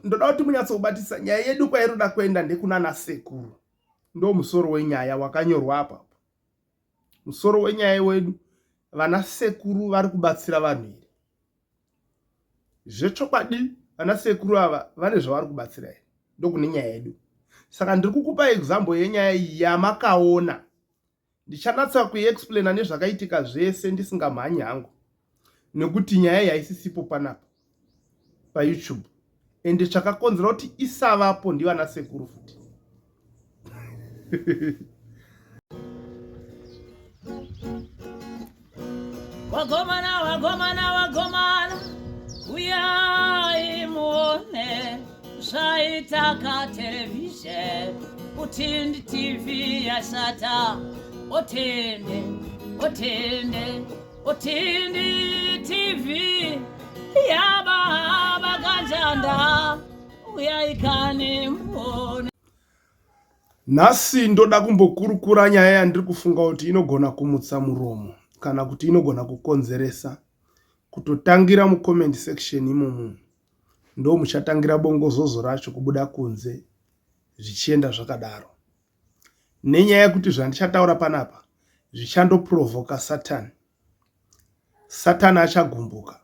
Ndoda kuti munyatsokubatisa nyaya yedu kwairikuda kuenda ndekunana sekuru. Ndo musoro wenyaya wakanyorwa apa. Musoro wenyaya wedu vana sekuru vari kubatsira vanhu here? Zvechokwadi vana sekuru ava vane zvavari kubatsira here? Ndokune nyaya yedu. Saka ndiri kukupa example yenyaya iyi yamakaona. Ndichanatsa kuexplaina nezvakaitika zvese ndisingamhanyi hangu nekuti nyaya iyi haisisipo panapa paYouTube ende chakakonzera kuti isavapo ndivana sekuru futi. Wagomana, wagomana, wagomana, uyai muone zvaitaka television utindi TV yashata otende otende utindi TV yababa kanjanda uyai kani muone. Nhasi ndoda kumbokurukura nyaya yandiri kufunga kuti inogona kumutsa muromo kana kuti inogona kukonzeresa kutotangira mucomment section imomo ndo muchatangira bongozozo racho kubuda kunze zvichienda zvakadaro nenyaya yekuti zvandichataura panapa zvichandoprovoka satani satani achagumbuka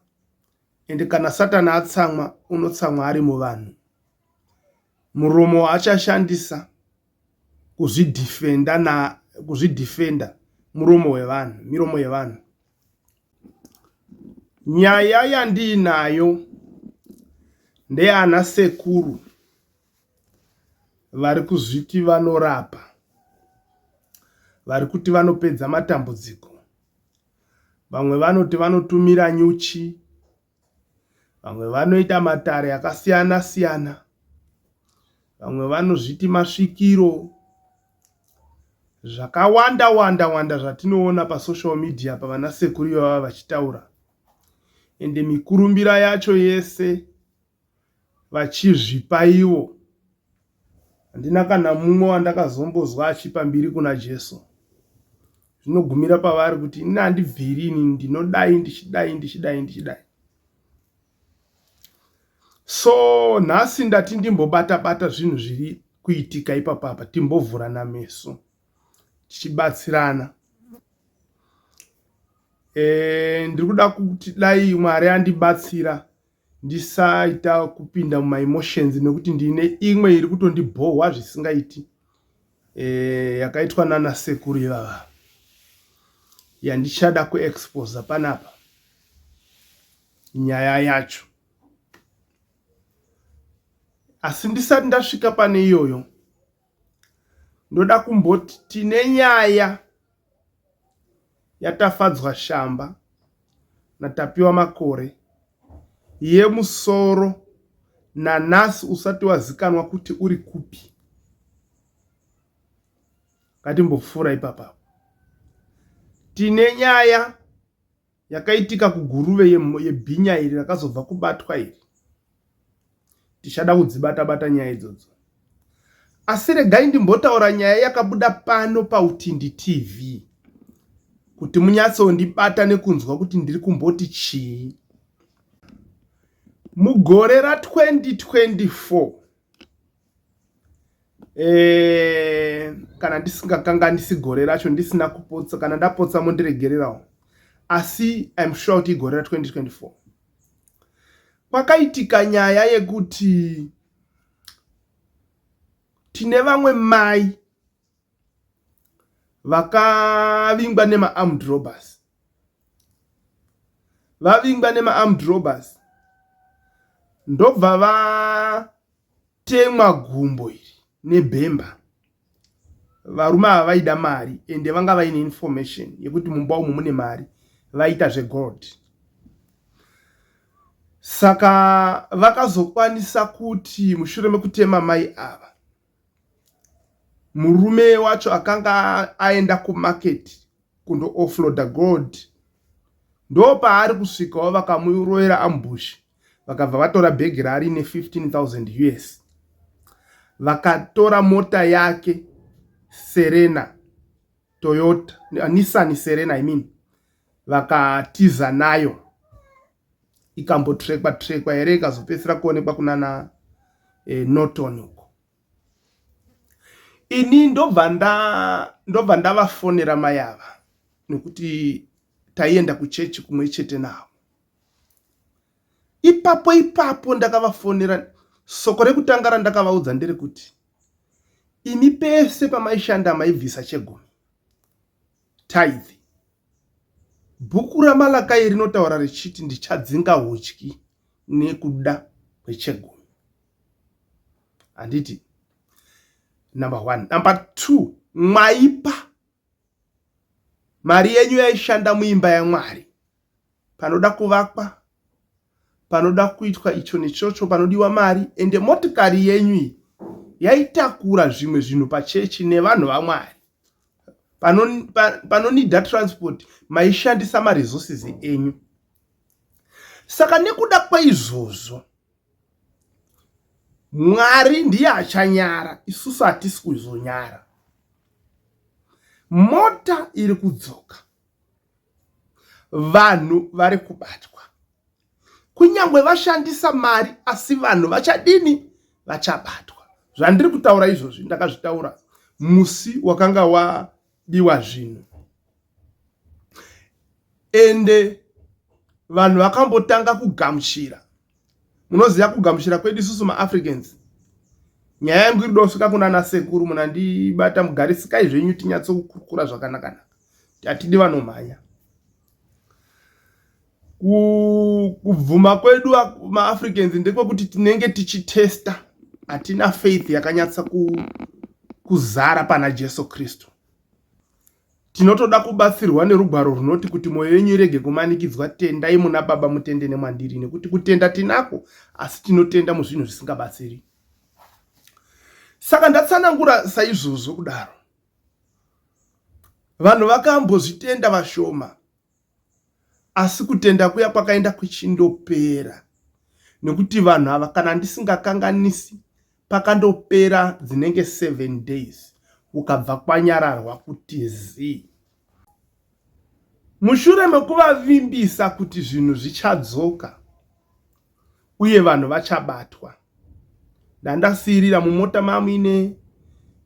ende kana satani atsamwa unotsamwa ari muvanhu Muromo waachashandisa kuzvidhifenda na kuzvidhifenda muromo wevanhu miromo yevanhu. Nyaya yandiinayo ndeyana sekuru vari kuzviti vanorapa, vari kuti vanopedza matambudziko. Vamwe vanoti vanotumira nyuchi, Vamwe vanoita matare akasiyana siyana. Vamwe vanozviti masvikiro. Zvakawanda wanda wanda zvatinoona pasocial media pavana sekuru ivava vachitaura. Ende mikurumbira yacho yese vachizvipa ivo. Handina kana mumwe wandakazombozwa achipa mbiri kuna Jesu. Zvinogumira pavari kuti ini handibviri ini ndinodai ndichidai ndichidai ndichidai. So nhasi ndati ndimbobata bata zvinhu zviri kuitika ipapapa timbovhurana meso tichibatsirana. E, ndiri kuda kuti dai Mwari andibatsira ndisaita kupinda mumaemotions nekuti ndine imwe iri kutondibhohwa zvisingaiti e, yakaitwa nana sekuru ivava yandichada kuexposa panapa nyaya yacho asi ndisati ndasvika pane iyoyo ndoda kumboti tine nyaya yaTafadzwa Shamba naTapiwa Makore yemusoro nanhasi usati wazikanwa kuti uri kupi. Ngatimbopfuura ipapa. Tine nyaya yakaitika kuGuruve yebhinya iri rakazobva kubatwa iri. Tichada kudzibata bata nyaya idzodzo. Asi regai ndimbotaura nyaya yakabuda pano paUtindi TV kuti munyatsondibata nekunzwa kuti ndiri kumboti chii. Mugore ra 2024 e, kana ndisingakanganisi gore racho ndisina kupotsa kana ndapotsa mondiregererawo asi im sure kuti igore ra 2024 kwakaitika nyaya yekuti tine vamwe mai vakavingwa nemaarmed robbers vavingwa nemaarmed robbers ndobva vatemwa gumbo iri nebhemba varume ava vaida mari ende vanga vaine information yekuti mumba umu mune mari vaita zvegold saka vakazokwanisa kuti mushure mekutema mai ava murume wacho akanga aenda kumarket kundo offloader gold ndopaari kusvikawo vakamurovera ambush vakabva vatora bhegi raari ne 15000 us vakatora mota yake Serena Toyota Nissan Serena I mean vakatiza nayo ikambotrekwa trekwa here ikazopedzisira kuonekwa kunana eh, Norton uko. Ini ndobva nda ndobva ndavafonera mai ava nekuti taienda kuchechi kumwe chete navo. Ipapo ipapo ndakavafonera soko rekutanga randakavaudza nderekuti imi pese pamaishanda maibvisa chegumi tithe. Bhuku raMalakai rinotaura richiti ndichadzinga hutyi nekuda kwechegumi. Handiti? Number one. Number two, mwaipa mari yenyu yaishanda muimba yaMwari. Panoda kuvakwa, panoda kuitwa icho nechocho, panodiwa mari, ende motikari yenyu iyi yaitakura zvimwe zvinhu pachechi nevanhu vaMwari. Panonida pano transport maishandisa maresources enyu. Saka nekuda kwaizvozvo Mwari ndiye achanyara, isusu hatisi kuzonyara. Mota iri kudzoka, vanhu vari kubatwa, kunyange vashandisa mari, asi vanhu vachadini? Vachabatwa. Zvandiri kutaura izvozvi ndakazvitaura musi wakanga wabiwa zvinhu, ende vanhu vakambotanga kugamuchira. Munoziva kugamuchira kwedu isusu maAfricans. Nyaya yangu iri dosvika kunana sekuru, munandibata mugarisikai zvenyu tinyatsokukurukura zvakanakanaka. Hatidi vanomhanya. Kubvuma kwedu maAfricans ndekwekuti tinenge tichitesta, hatina faith yakanyatsa kuzara pana Jesu Kristu. Tinotoda kubatsirwa nerugwaro runoti kuti mwoyo yenyu irege kumanikidzwa, tendai muna Baba mutende nemwandiri, nekuti kutenda tinako asi tinotenda muzvinhu zvisingabatsiri. Saka ndatsanangura saizvozvo kudaro. Vanhu vakambozvitenda vashoma, asi kutenda kuya kwakaenda kuchindopera nekuti vanhu ava, kana ndisingakanganisi, pakandopera dzinenge 7 days ukabva kwanyararwa kuti zii. Mushure mekuvavimbisa kuti zvinhu zvichadzoka uye vanhu vachabatwa, ndandasiirira mumota mamuine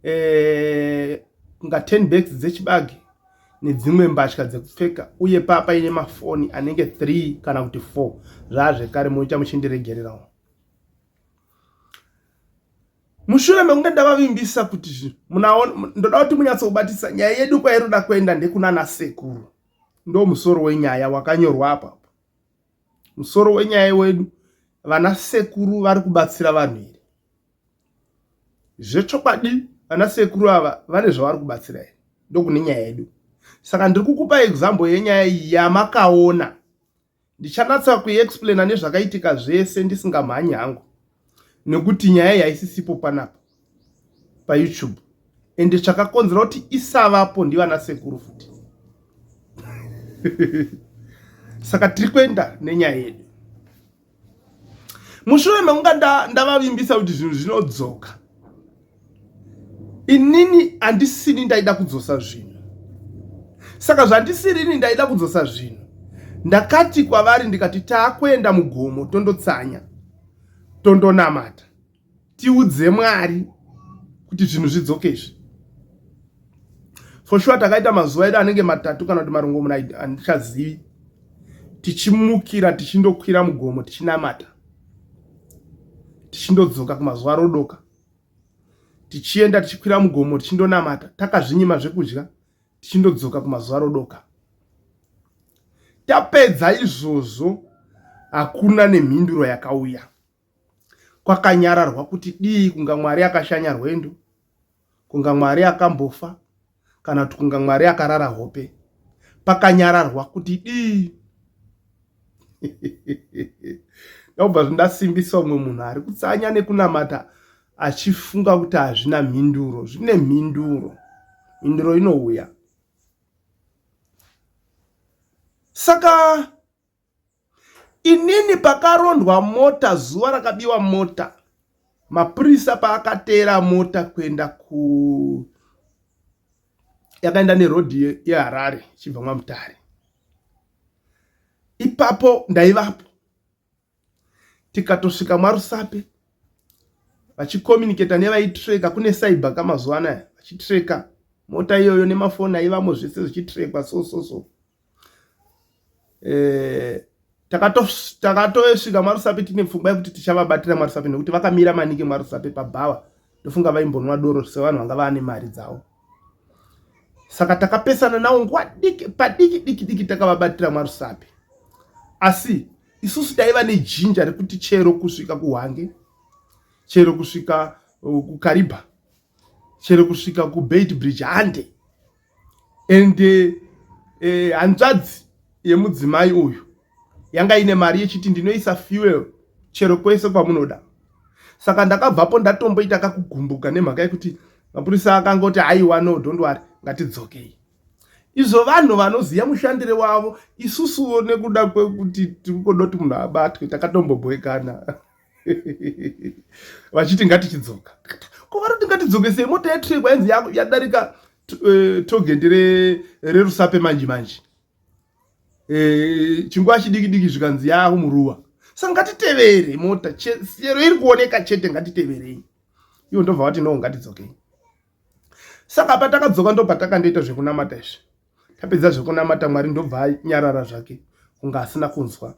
eh, kunga 10 bags dzechibage nedzimwe mbatya dzekupfeka uye paa paine mafoni anenge 3 kana kuti 4 zvaa zvekare munoita muchindiregererawo. Mushure mekunge ndavavimbisa kuti ndoda kuti munyatsokubatisa nyaya yedu kwairoda kuenda ndekunana sekuru, ndo musoro wenyaya wakanyorwa apapo. Musoro wenyaya wedu, vana sekuru vari kubatsira vanhu here? Zvechokwadi vana sekuru ava vane zvavari kubatsira here? Ndokune nyaya yedu. Saka ndiri kukupa example yenyaya iyi yamakaona. Ndichanatsa kuexplaina nezvakaitika zvese ndisingamhanyi hangu nekuti nyaya iyi haisisipo panapa paYouTube, ende chakakonzera kuti isavapo ndivana sekuru futi. Saka tiri kuenda nenyaya yedu. Mushure mekunga ndavavimbisa kuti zvinhu zvinodzoka, inini handisini ndaida kudzosa zvinhu. Saka zvandisirini ndaida kudzosa zvinhu, ndakati kwavari, ndikati taakuenda mugomo tondotsanya, tondonamata, tiudze Mwari kuti zvinhu zvidzoke izvi. For sure takaita mazuva edu anenge matatu kana kuti marongomuna, handichazivi, tichimukira tichindokwira mugomo tichinamata, tichindodzoka kumazuva rodoka, tichienda tichikwira mugomo tichindonamata, takazvinyima zvekudya, tichindodzoka kumazuva rodoka. Tapedza izvozvo hakuna nemhinduro yakauya. Kwakanyararwa kuti dii, kunga Mwari akashanya rwendo, kunga Mwari akambofa, kana kuti kunga Mwari akarara hope. Pakanyararwa kuti dii. Ndobva zvindasimbisa umwe munhu ari kutsanya nekunamata achifunga kuti hazvina mhinduro. Zvine mhinduro, mhinduro inouya. Saka inini pakarondwa mota zuva rakabiwa mota, mapurisa paakateera mota kuenda ku yakaenda nerodhi yeHarare ichibva mwaMutare, ipapo ndaivapo. Tikatosvika mwaRusape, Vachicommunicata nevaitreka kune cyber kamazuva anaya, vachitreka mota iyoyo nemafoni aivamo, zvese zvichitrekwa. So so so takatosvika mwaRusape tine pfungwa yekuti tichavabatira mwaRusape, nekuti vakamira maningi mwaRusape pabhawa. Ndofunga vaimbonwa doro sevanhu vanga vaane mari dzavo. Saka takapesana navo nguva diki padiki diki diki, takavabatira mwaRusape. Asi isusu taiva nejinja rekuti chero kusvika kuHwange, chero kusvika kuKaribha, chero kusvika kuBeitbridge, hande. And hanzvadzi yemudzimai uyu yanga ine mari yechiti, "Ndinoisa fuel chero kwese kwamunoda." Saka ndakabvapo ndatomboita kakugumbuka nemhaka yekuti mapurisa akangoti, "Aiwa, no, don't worry, ngatidzokei." Izvo vanhu vanoziva mushandire wavo. Isusuwo nekuda kwekuti tiri kuda kuti munhu abatwe, takatombobhoekana vachiti ngatichidzoka. Ko vari kuti ngatidzokesei mota yatrekwa, yanzi yadarika tollgate reRusape manje manje, chinguva chidiki diki zvikanzi yaakumuruwa. Saka ngatitevere mota chero iri kuoneka chete, ngatiteverei iwo. Ndobva vati, "No, ngatidzokei." Saka patakadzoka ndo patakandoita zvekunamata izvi. Tapedza zvekunamata, Mwari ndobva anyarara zvake kunge asina kunzwa.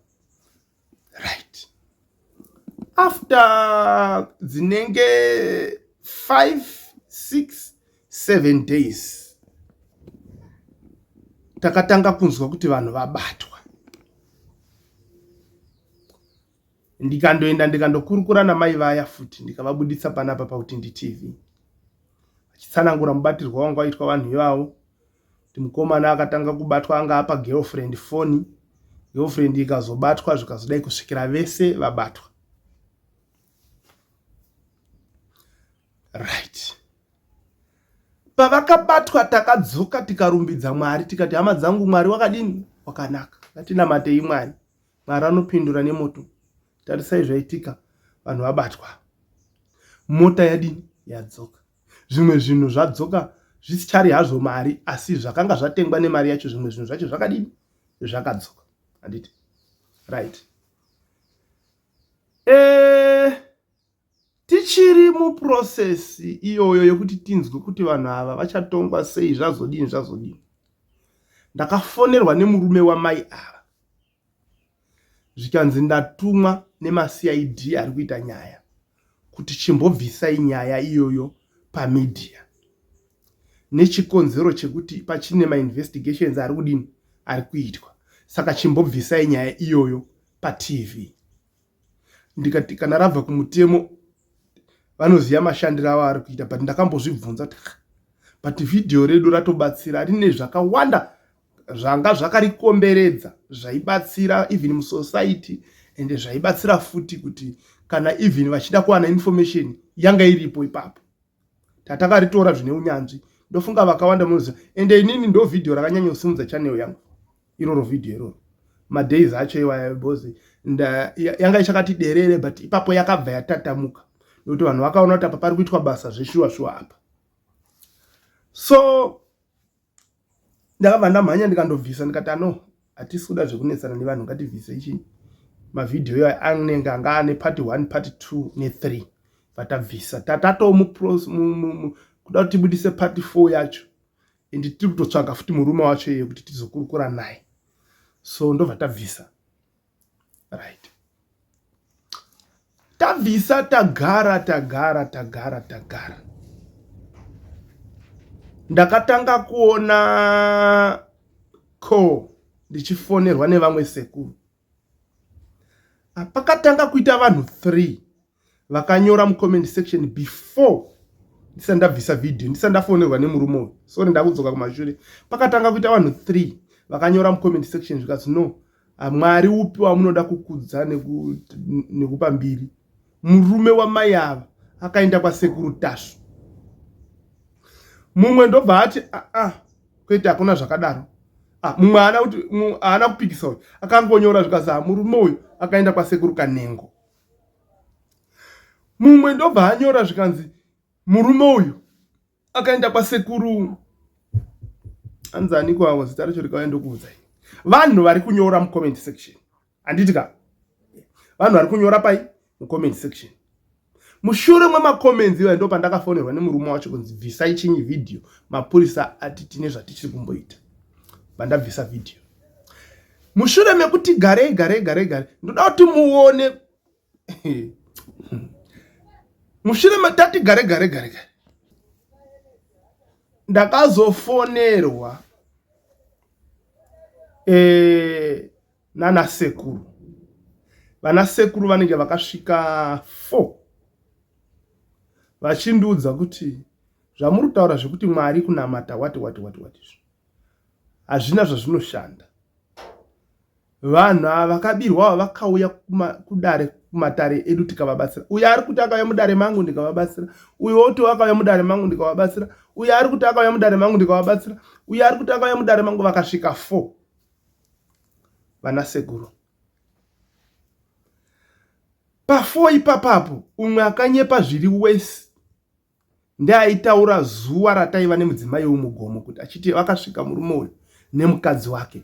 Right after dzinenge 5 6 7 days, takatanga kunzwa kuti vanhu vabatwa. Ndikandoenda ndikandokurukura namai vaya futi, ndikavabuditsa panapa pakuti ndiTV, vachitsanangura mubatirwo wanga waitwa vanhu ivavo, kuti mukomana akatanga kubatwa anga apa girlfriend foni, girlfriend ikazobatwa, zvikazodai kusvikira vese vabatwa. Right pavakabatwa, takadzoka tikarumbidza Mwari, tikati, "Hama dzangu, Mwari wakadini? Wakanaka. Ngatinamatei Mwari. Mwari anopindura nemoto. Tarisai zvaitika, vanhu vabatwa, mota yadini? Yadzoka. Zvimwe zvinhu zvadzoka, zvisichari hazvo mari, asi zvakanga zvatengwa nemari yacho, zvimwe zvinhu zvacho zvakadini? Zvakadzoka." Handiti? Right. Tichiri muprocess iyoyo yekuti tinzwe kuti vanhu ava vachatongwa sei, zvazodini zvazodini, ndakafonerwa nemurume wamai ava, zvikanzi, "Ndatumwa nemaCID ari kuita nyaya kuti chimbobvisai nyaya iyoyo pamedia nechikonzero chekuti pachine mainvestigations ari kudini, ari kuitwa. Saka chimbobvisai nyaya iyoyo paTV." Ndikati, "Kana rabva kumutemo, vanoziva mashandiro avo ari kuita." But ndakambozvibvunza kuti, but vhidhiyo redu ratobatsira, rine zvakawanda zvanga zvakarikomberedza zvaibatsira even musociety, ende zvaibatsira futi kuti kana even vachida kuwana information, yanga iripo ipapo. Tatakaritora zvine unyanzvi, ndofunga vakawanda munoziva. Ende inini ndo vhidhiyo rakanyanya kusimudza channel yangu iroro, vhidhiyo iroro, madays acho iwaya, because yanga ichakati derere, but ipapo yakabva yatatamuka nekuti vanhu vakaona kuti apa pari kuitwa basa zveshuwa shuwa apa. So ndakabva ndamhanya ndikandobvisa, ndikati, "Ano, hatisi kuda zvekunetsana nevanhu, ngatibvise ichi." Mavhidhiyo iwayo anenge anga ane part 1, part 2 ne3. Vatabvisa, tatatomu kuda kuti tibudise part 4 yacho, and tiri kutotsvaga futi murume wacho iye kuti tizokurukura naye. So ndobva tabvisa. Right, tabvisa, tagara tagara tagara tagara, ndakatanga kuona call ndichifonerwa nevamwe sekuru. Pakatanga kuita vanhu 3 vakanyora mucomment section before ndisati ndabvisa vhidhiyo, ndisati ndafonerwa nemurume uyu. Sorry, ndakudzoka kumashure. Pakatanga kuita vanhu 3 vakanyora mucomment section, zvikati, "No, Mwari upi wamunoda kukudza nekupa mbiri? Murume wamai ava akaenda kwaSekuru Tasvu." Mumwe ndobva ati, "Aa, kwete, hakuna zvakadaro." Ah, mumwe haana kuti, haana kupikisa uyu, akangonyora zvikazi, "Murume uyu akaenda kwaSekuru Kanengo." Mumwe ndobva anyora zvikanzi, "Murume uyu akaenda kwaSekuru anzani kwavo." Zita racho rikauya ndokuudzai. Vanhu vari kunyora mucomment section, handiti ka? Vanhu vari kunyora pai mucomment section. Mushure mwemacomments iwayo ndo pandakafonerwa nemurume wacho kunzi bvisai chinyi video, mapurisa ati tine zvatichiri kumboita. Bandabvisa video. Mushure mekuti garei garei garei garei, ndoda kuti muone mushure matati gare gare gare gare ndakazofonerwa e, nana sekuru. Vana sekuru vanenge vakasvika 4 vachindiudza kuti zvamuri kutaura zvekuti Mwari kunamata wati wati wati wati izvo hazvina zvazvinoshanda. Vanhu ava vakabirwa ava vakauya kudare kumatare edu tikavabatsira. Uyo ari kuti akauya mudare mangu ndikavabatsira, uyo oti akauya mudare mangu ndikavabatsira, uyo ari kuti akauya mudare mangu ndikavabatsira, uyo ari kuti akauya mudare mangu, vakasvika 4 vana sekuru. Pa4 ipapapo umwe akanyepa zviri wesi ndeaitaura zuva rataiva nemudzimai wemugomo kuti achiti vakasvika murume uyu nemukadzi wake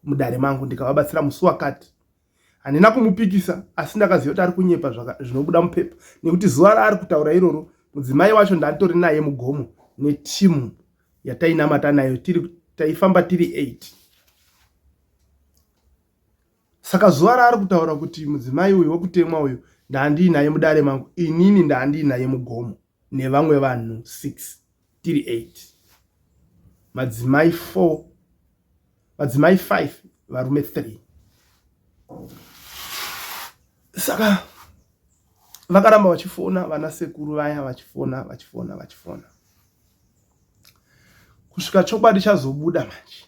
mudare mangu ndikavabatsira musi wakati. Handina kumupikisa asi ndakaziva kuti ari kunyepa zvinobuda mupepa nekuti zuva raari kutaura iroro mudzimai wacho ndanditori naye mugomo netimu yatainamata nayo tiri taifamba tiri 8. Saka zuva raari kutaura kuti mudzimai uyu wekutemwa uyu ndandiinaye mudare mangu, inini ndandiinaye mugomo nevamwe vanhu 6 tiri 8. Madzimai 4, madzimai 5, varume 3. Saka vakaramba vachifona vana sekuru vaya vachifona vachifona vachifona kusvika chokwadi chazobuda manje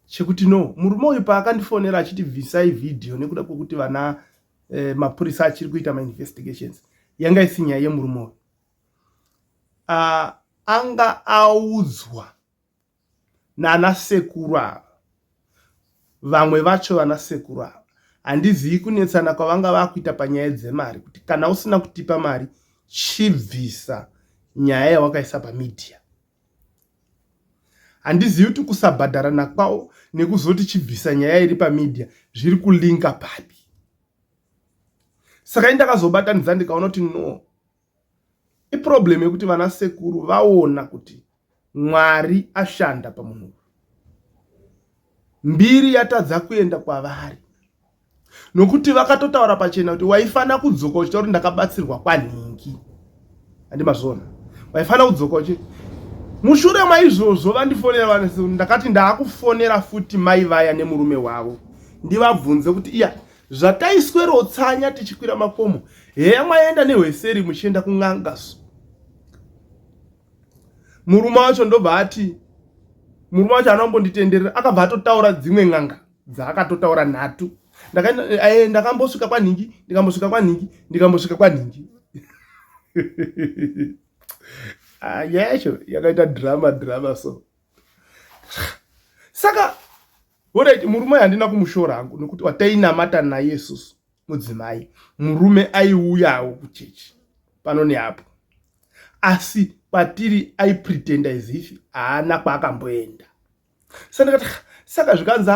chekuti no murume uyu paakandifonera achiti bvisai vhidhiyo nekuda kwekuti vana eh, mapurisa achiri kuita mainvestigations yanga isi nyaya yemurume uyu uh, anga audzwa nana sekuru ava vamwe vacho vana sekuru ava handizivi kunetsana kwavanga vakuita panyaya dzemari kuti kana usina kutipa mari chibvisa nyaya yawakaisa pamidhiya Handizivi kuti kusabhadharana kwavo nekuzoti chibvisa nyaya iri pamedia zviri kulinka papi. Saka indakazobatanidza ndikaona kuti no, iproblem yekuti vana sekuru vaona kuti Mwari ashanda pamunhu uyu. Mbiri yatadza kuenda kwavari nokuti vakatotaura pachena kuti waifana kudzoka uchitaura kuti ndakabatsirwa kwanhingi handi mazviona waifana kudzoka uchi mushure maizvozvo vandifonera vanhu ndakati ndaakufonera futi mai vaya nemurume wavo ndivabvunze kuti iya zvataiswerotsanya tichikwira makomo heya mwaenda nehweseri muchienda kun'anga so murume wacho ndobva ati murume wacho anombonditenderera akabva atotaura dzimwe n'anga dzaakatotaura nhatu eh, ndakambosvika kwanhingi ndikambosvika kwanhingi ndikambosvika kwanhingi ah, nyaya yacho yakaita drama drama so saka orit murume handina kumushora hangu nekuti watainamata naye isusu mudzimai murume aiuyawo kuchechi pano neapo asi kwatiri aipretenda as if haana kwaakamboenda saka ndikati saka zvikanzi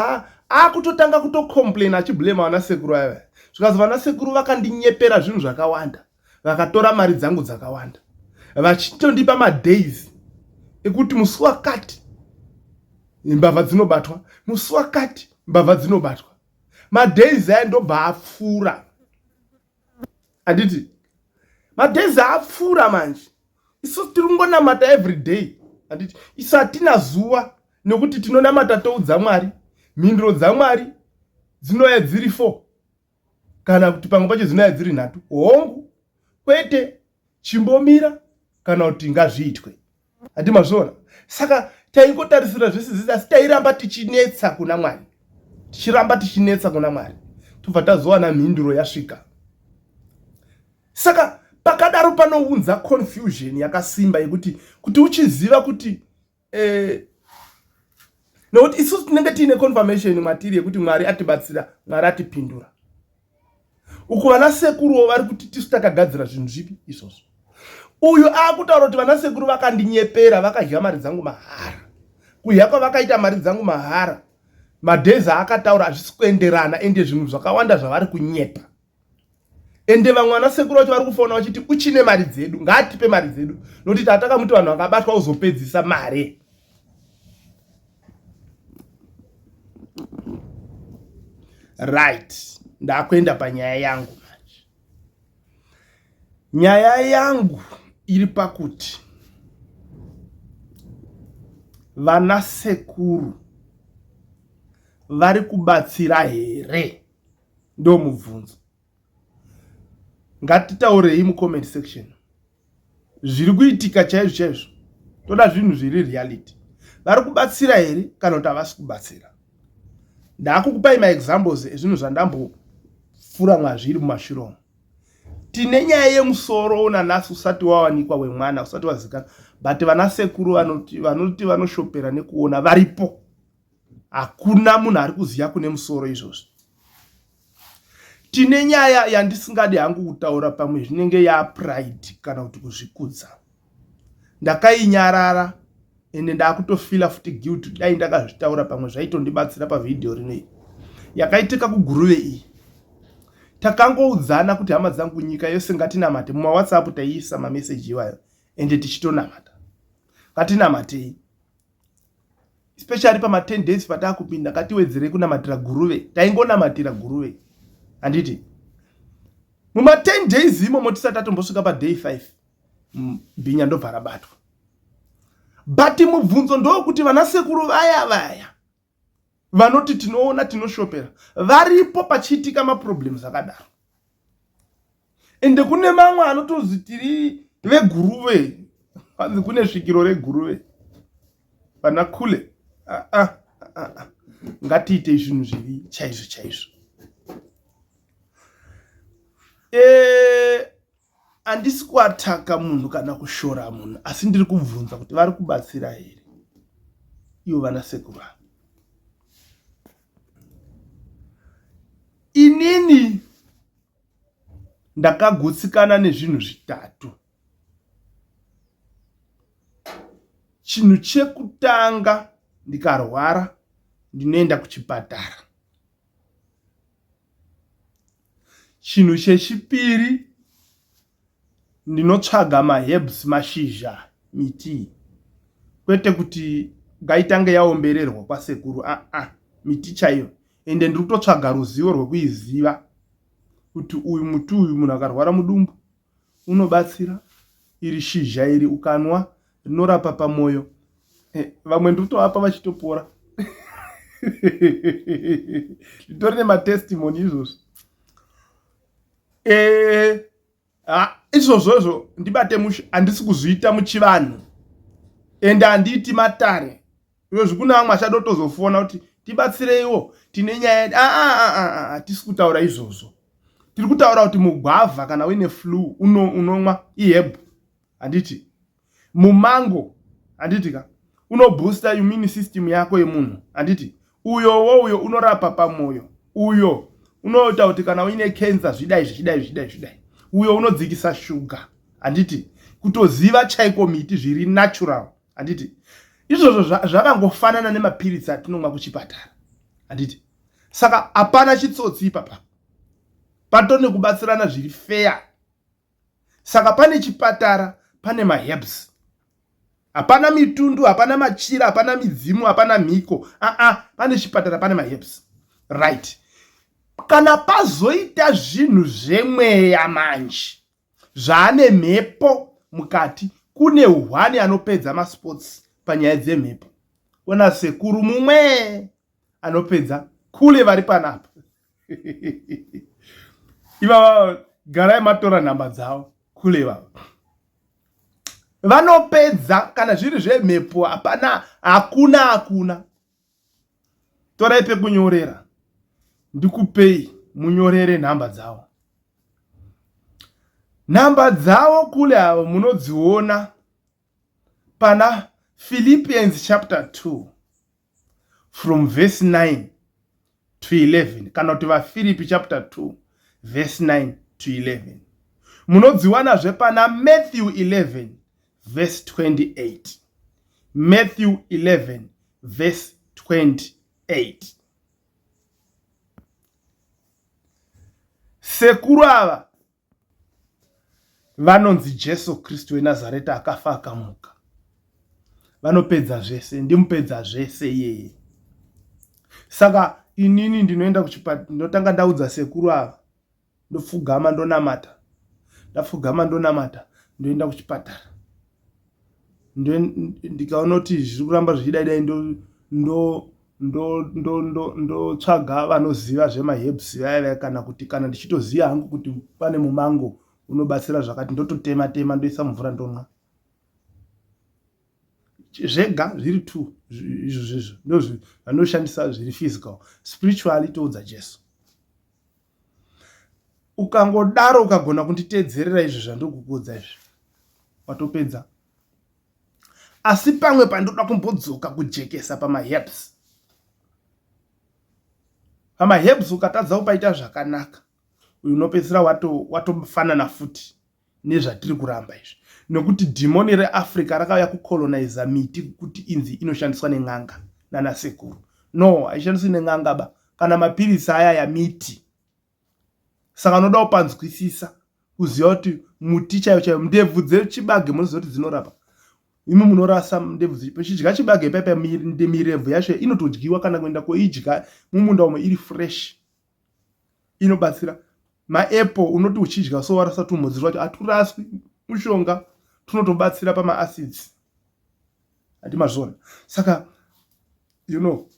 akutotanga kutocomplain achiblame vana sekuru ava zvikanzi vana sekuru vakandinyepera zvinhu zvakawanda vakatora mari dzangu dzakawanda vachitondipa madays ekuti musi wakati mbavha dzinobatwa musi wakati mbavha dzinobatwa madays aya ndobva apfuura handiti madays apfuura manje isu tiri kungonamata every day handiti isu hatina zuva nekuti tinonamata toudza mwari mhinduro dzamwari dzinouya dziri four kana kuti pamwe pacho dzinouya dziri nhatu hongu kwete chimbomira kana kuti ngazviitwe handi mazviona saka taingotarisira zvese zvese asi tairamba tichinetsa kuna mwari tichiramba tichinetsa kuna mwari tobva tazowana mhinduro yasvika saka pakadaro panounza confusion yakasimba yekuti kuti uchiziva kuti eh, nokuti isusu tinenge tiine confirmation mwatiri yekuti mwari atibatsira mwari atipindura uku vana sekuruwo vari kuti tisu takagadzira zvinhu zvipi izvozvo uyu akutaura kuti vana sekuru vakandinyepera vakadya mari dzangu mahara kudya kwavakaita mari dzangu mahara madhezi aakataura hazvisi kuenderana ende zvinhu zvakawanda zvavari kunyepa. Ende vamwe vana sekuru vacho vari kufona vachiti uchine mari dzedu, ngaatipe mari dzedu, nokuti tatakamuti vanhu vakabatwa uzopedzisa mari. Right, ndakuenda panyaya yangu manje. Nyaya yangu iri pakuti vana sekuru vari kubatsira here? Ndo mubvunzo. Ngatitaurei mucomment section zviri kuitika chaizvo chaizvo. Toda zvinhu zviri reality. Vari kubatsira here kana kuti havasi kubatsira? Ndakukupai maexamples ezvinhu zvandambofura mwazviri mumashure umu. Tine nyaya yemusoro unanasi usati wawanikwa wemwana usati wazikana, but vana sekuru vanoti vanoshopera nekuona varipo. Hakuna munhu ari kuziva kune musoro izvozvi. Tine nyaya yandisingadi hangu kutaura, pamwe zvinenge yapride kana kuti kuzvikudza. Ndakainyarara ende ndakutofila futi guilt, dai ndakazvitaura pamwe zvaitondibatsira pavhidhiyo rino iyi. Yakaitika kuGuruve iyi. Takangoudzana kuti hama dzangu, nyika yose ngatinamate. MumaWhatsApp taiisa mameseji iwayo ende tichitonamata. Ngatinamatei. Especially pama 10 days patakupinda, ngatiwedzerei kunamatira Guruve. Taingonamatira Guruve. Handiti? Muma 10 days imomo tisati tatombosvika pa day 5, bhinya ndobva rabatwa. But mubvunzo ndokuti vana sekuru vaya vaya vanoti tinoona tinoshopera varipo pachiitika maproblems akadaro. Ende kune mamwe anotozi tiri veGuruve, hanzi kune svikiro reGuruve vana kule. Ngatiitei zvinhu zviri chaizvo chaizvo. Handisi kuataka munhu kana kushora munhu, asi ndiri kubvunza kuti vari kubatsira here ivo vana sekuru ava. Inini ndakagutsikana nezvinhu zvitatu. Chinhu chekutanga, ndikarwara ndinoenda kuchipatara. Chinhu chechipiri, ndinotsvaga maherbs, mashizha, miti, kwete kuti ngaitange yaombererwa kwasekuru, aa, miti chaiyo. Ende ndiri kutotsvaga ruzivo rwekuiziva kuti uyu muti uyu munhu akarwara mudumbu unobatsira, iri shizha iri ukanwa rinorapa pamwoyo. Vamwe ndiri kutovapa vachitopora. Nditori nematestimony izvozvo. Izvozvozvo ndibate mushe, handisi kuzviita muchivanhu ende handiiti matare. Izvozvi kune vamwe achadotozofona kuti tibatsireiwo, tine nyaya. Hatisi kutaura izvozvo. Tiri kutaura kuti mugwavha kana uine flu unomwa iheb, handiti? Mumango, handiti ka, unobooster immune system yako yemunhu, handiti? Uyowo uyo unorapa pamwoyo, uyo unoita kuti kana uine cancer zvidai zvichidai zvichidai zvichidai, uyo unodzikisa shuga, handiti? Kutoziva chaiko miti zviri natural, handiti? Izvozvo zvakangofanana nemapiritsi atinomwa kuchipatara, handiti? Saka hapana chitsotsi ipapa, pato nekubatsirana zviri fair. Saka pane chipatara, pane maherbs, hapana mitundu, hapana machira, hapana midzimu, hapana mhiko. Aa, pane chipatara, pane maherbs, right? Kana pazoita zvinhu zvemweya manje zvaane mhepo mukati, kune hwani anopedza masports panyaya dzemhepo. Ona sekuru mumwe anopedza kule vari panapa ivava, garai matora nhamba dzavo kule vava vanopedza. Kana zviri zvemhepo hapana, hakuna, hakuna. Torai pekunyorera ndikupei munyorere nhamba dzavo. Nhamba dzavo kule avo munodziona pana Philippians chapter 2 from verse 9 to 11, kana kuti vaFiripi chapter 2 verse 9 to 11. Munodziwanazve pana Matthew 11 verse 28. Matthew 11 verse 28. Sekuru ava Vanonzi Jesu Kristu weNazareta akafa akamuka. Vanopedza zvese, ndimupedza zvese iyeye. Saka inini ndinoenda kuchipatara, ndinotanga ndaudza sekuru ava, ndopfugama ndonamata. Ndapfugama ndonamata, ndoenda kuchipatara. Ndikaona kuti zviri kuramba zvichidai dai ndotsvaga vanoziva zvemaherbs vaya vaya kana kuti kana ndichitoziva hangu kuti pane mumango unobatsira zvakati ndototema tema ndoisa mumvura ndonwa zvega zviri two izvo zvezvo ndozvanoshandisa zviri physical spiritually toudza Jesu ukangodaro ukagona kunditeedzerera izvi zvandiri kukuudza izvi watopedza asi pamwe pandoda kumbodzoka kujekesa pamaherbs pamaherbs ukatadza kupaita zvakanaka uyu unopedzisira watofanana wato futi nezvatiri kuramba izvi nekuti dhimoni reAfrica rakauya kucoloniza miti kuti inzi inoshandiswa nen'anga nanasekuru no haishandiswi nen'anga ba kana mapirisi aya yamiti saka unoda kupanzwisisa kuziva kuti muti chaiyo chaiyo ndebvu dzechibage munoziva kuti dzinorapa imi munorasa ndebvu pechidya chibage paipa mirebvu yacho inotodyiwa kana kuenda koidya mumunda umo iri fresh inobatsira maapple unoti uchidya so warasa tumhodzi twacho haturaswi mushonga tunotobatsira pamaacids hati mazviona saka you know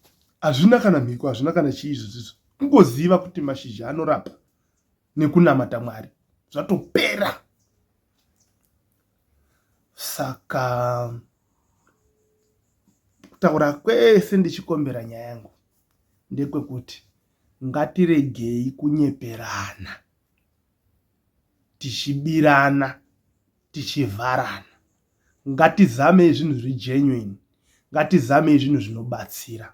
hazvina kana mhiko hazvina kana chii izvozvizvo kungoziva kuti mashizha anorapa nekunamata mwari zvatopera saka kutaura kwese ndichikombera nyaya yangu ndekwekuti ngatiregei kunyeperana tichibirana tichivharana ngatizamei zvinhu zviri genuine ngatizamei zvinhu zvinobatsira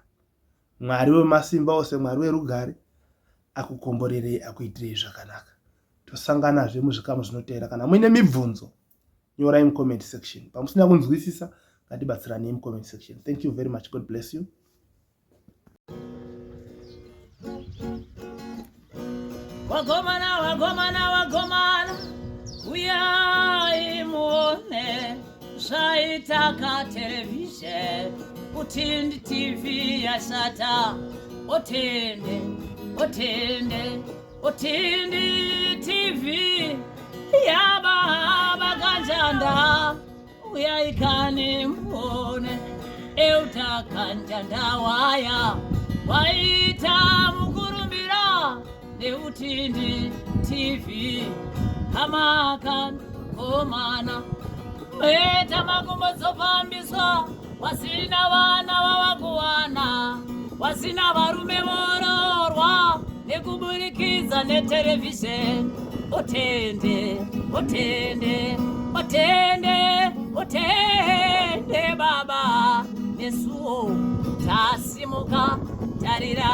mwari wemasimba ose mwari werugare akukomborerei akuitirei zvakanaka tosanganazve muzvikamu zvinoteera kana muine mibvunzo nyorai mucomment section pamusina kunzwisisa ngatibatsiranei mucomment section thank you very much god bless you Wagomana, wagomana, wagomana, uyai muone zvaita katerevhizheni utindi TV yashata otende otende otindi TV yababa kanjanda uyai kani muone euta kanjanda waya waita mukurumbira neutindi tv hamakan komana meta makumbo dzofambiswa wasina vana vavakuwana wasina varume vororwa nekuburikidza neterevhizheni otende otende otende otende baba nesuwo tasimuka tarira.